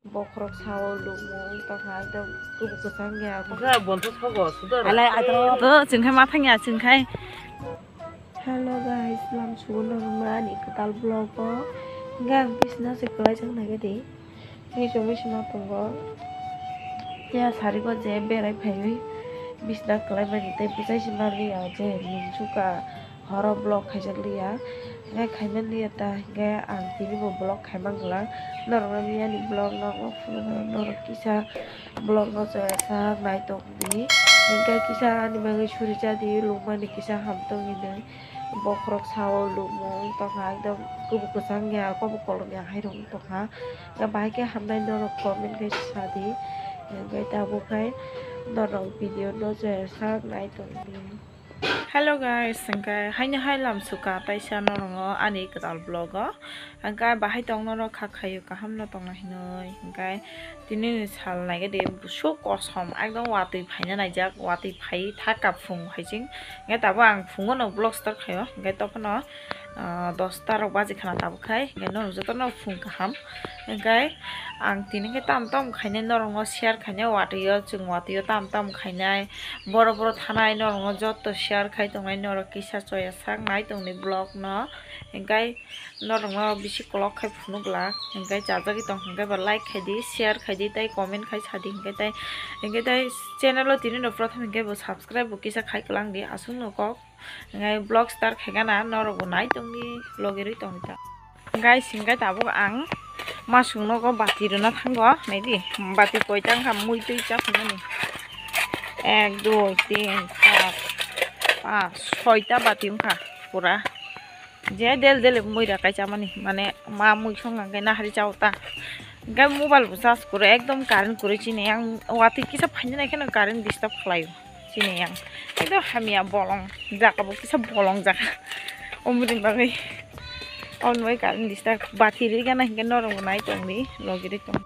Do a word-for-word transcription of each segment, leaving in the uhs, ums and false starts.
Bokhorok sao lukmung tongkha ekdom kubuk kwchang ya. Bwsa bonthos kho go, suda ra. Alai adro. To chwngkhai ma thangya chwngkhai. Hello guys, lam sugo nang mani kwtal vlog o. Hingke ang bisna se kwlai chang nai di. Ni chumi sima tongo. Ya sari go je berai phaiwi bisna kwlai mani tei bwsai sima liya je nung suka. Horo vlog khaijak liya, hingke khaimani liya ta, hingke ang tini bo vlog khaimang glak. Norok no miyani vlog no, o phunukgo norok kisa vlog no joya sak nai tongdi. Hingke kisa ani bagwi suri chadi, lukmani kisa ham tongwi nai. Bokhorok sao lukmung tongkha, ekdom kubuk kwchang ya, kobo kolom ya hai rok tongkha. Hingke bahai khe hamnai norok comment khe sadi. Hingke tabuk hai norok video no joya sak nai tongdi. Hello guys, hingke haino hai lam suka taisa norokno ani kwtal vlog o. Hingke bahai tong norok kha khaio kaham no tongna hinoi. Hingke tini ni sal naikhe de busuk kosom ekdom watwi phaina naijak, watwi phai thaka phung hai ching. Hingke tabuk ang phungo no vlog start khaio. Hingke tokno, ah, dosta rok baji khana tabuk khai. Hingke norok jotono phung kaham. Hingke ang tini khe tam tam khainai norokno share khainai watwi o, chwng watwi o tam tam khainai. Boro boro thanai norokno joto share khai tongnai norok kisa choya sak nai tongni vlog no. Hingke norokno bisi kolok khai phunuk glak. Hingke chajagwi tong hingke ba like khai di, share khai di, tei comment khai sa di hingke tei, hingke tei channel o tini no prothom hingke bo subscribe bo kisa khai kwlang di aswk no kok. Hingke vlog start khai gana norok bo nai tong di logi rwi tong di ta. Guys, hingke tabuk ang masuk nogo bati rwna thango, naidi, bati koita wngkha mui twi cha phunani, ek, dui, tin, char, panch, soita bati wngkha pura, je del del mui rakai chamani, mane ma mui song hingke nahari chao ta, hingke mobile bo charge kwrwi ekdom current kwrwi chini, ang watwi kisa phaina nai kheno current disturb khlaio. Chini yang ekdom hamya bolong jaga bo kisa bolong jaga. Omoni bagwi on bai current disturb bati ri gana hingke norok bo nai tong di logi ri tong.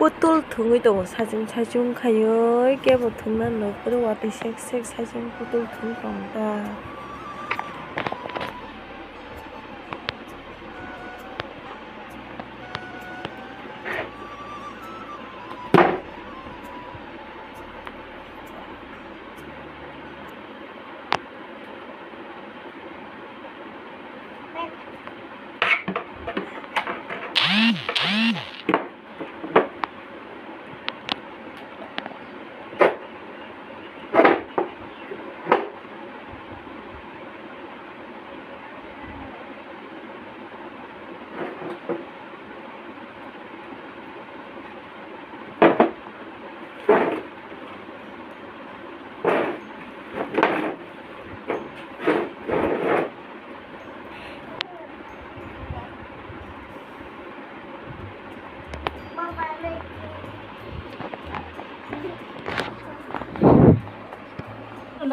Putul thwngwi tongo saichung saichung khaiwi kebo thwngna nukphuru watwi sek sek saichung putul thwng tong ta.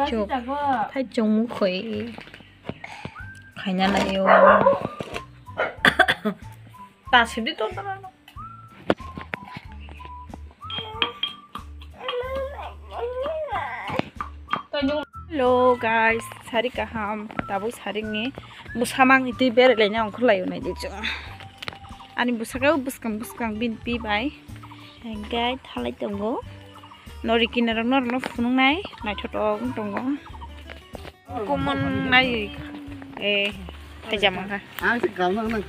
Chuk, thai chungmu khoi khaina naio. Ta sidi to tara no. Hello guys, sari kaham, tabuk sari ni bwsa mang itwi berai laina ongkhor laio naidi chwng. Ani bwsakao bwskang bwskang bini pi bai hingke thalai tongo. Nori kinarok norokno phunuknai naithotok wng tongo. Kumon nai, eh, thai jama kha. Ang se kal nang nang.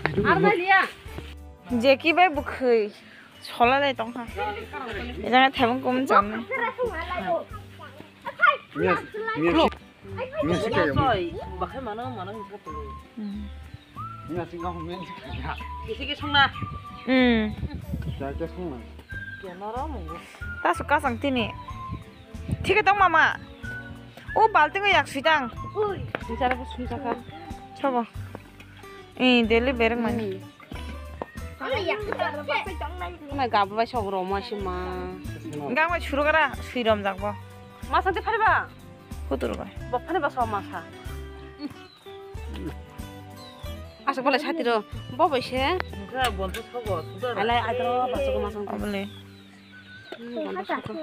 Jeki bai bwkhwi sola lai tong kha. Ejang thai mung kumon cham nai. Miya, miya, miya si kayo. Bakhai mana mana ni kha tulu. Hmm. Miya si ngam men si kaya. Kisi ke songna. Hmm. Kaya kaya songna. Kaya noro mungu. Ta suka sang tini. Thik tong mama. O balting o yak sui tang. Sui sara ko sui saka. Sobo. Eh, daily bereng mani. Mai gabu bai sobo roma sima. Gang mai suru gara sui rom jakbo. Masa te phariba? Kutur bai. Bo phariba so masa. Asok bolai sati ro. Bo bai se. Nungkha bonto sogo, suda. Alai adro basok masong. Obole. Hmm, bonto sogo.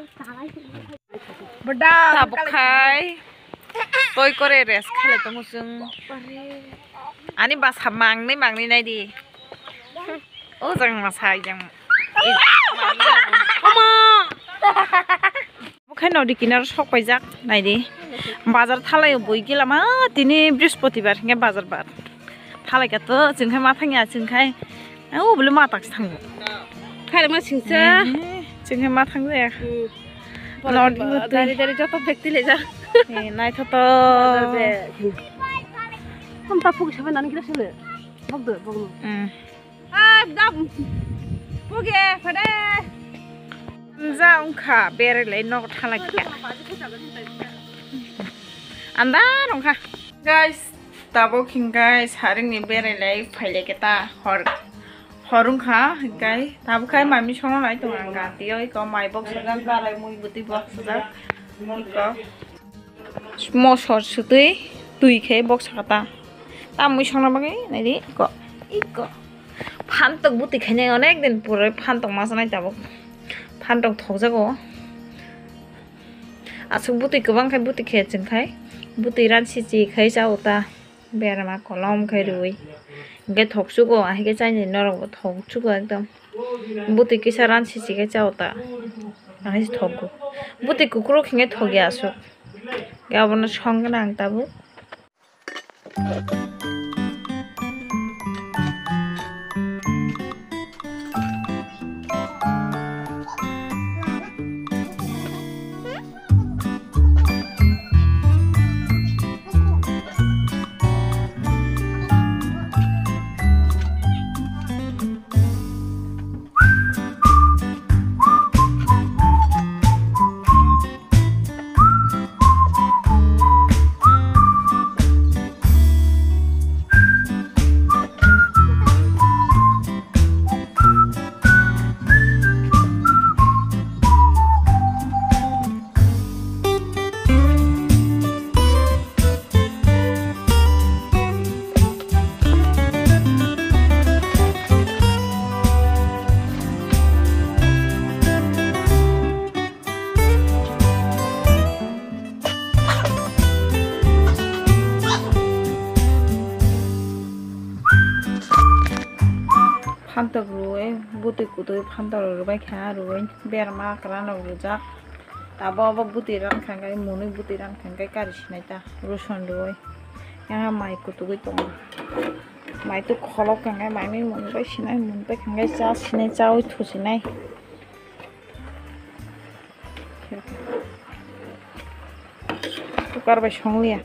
Bedang. Tabuk khai. Toi kore rest khale tongo chwng. Ani basa mangni mangni nai di. O jang masa jang. Omo. Bo khe nodi kinar sok paijak, nai di. Bazar thalai boi gila ma, tini Brihaspatibar hingke bazar bar. Thalai ka to, chwng khai ma thangya, chwng khai. O bole ma tak thang. Khai ma singsa. Eh, chwng khai ma thang ya. Hmm. Nodi bo twi. Dari dari joto bag twi leja. Eh, naithotok. Bazar bag. Kom ta phuk sabai nani kira sele. Bok do, bok do. Hmm. Ekdom. Puge, phade. Anja wngkha, berai lai nogo thalai kha. Andar wngkha. Guys, tabuk hingkha saringni berai lai phailai khe ta hor, hor wngkha hingkha tabuk khai mami songno nai tongo ang gati o iko mai box sajak, berai mui bwtwi box sajak iko. Mosor sutwi twi khe box saka ta. Ta mui songna bagwi naidi iko, iko. Phantok bwtwi khainai onek din pore phantok ma sanai tabuk. Phantok thokjago. Aswk bwtwi kwbang khai bwtwi khe chwng khai. Bwtwi ransi chi khai chao ta. Berma kolom khai rwi. Hingke thoksugo, ahike chaini norok bo thoksugo ekdom. Bwtwi kisa ransi chi khai chao ta. Ahai se thokgo. Bwtwi kukruk hingke thokya aswk. Hingke abono songna ang tabuk. Phantok rwui, bwtwi kwtwi phantok rok rwbai kha, rwui berma kwran rok rwjak. Tabuk obo bwtwi ran kha hwnkhe, mwnwi bwtwi ran kha hwnkhe kari sinai ta, roson rwui. Yang mai kwtwgwi tongo. Mai twi kholok kha hwnkhe, mai mwnwi bai sinai, mwnwi bai kha hwnkhe cha sinai, chaui thu sinai. Cooker bai songliya.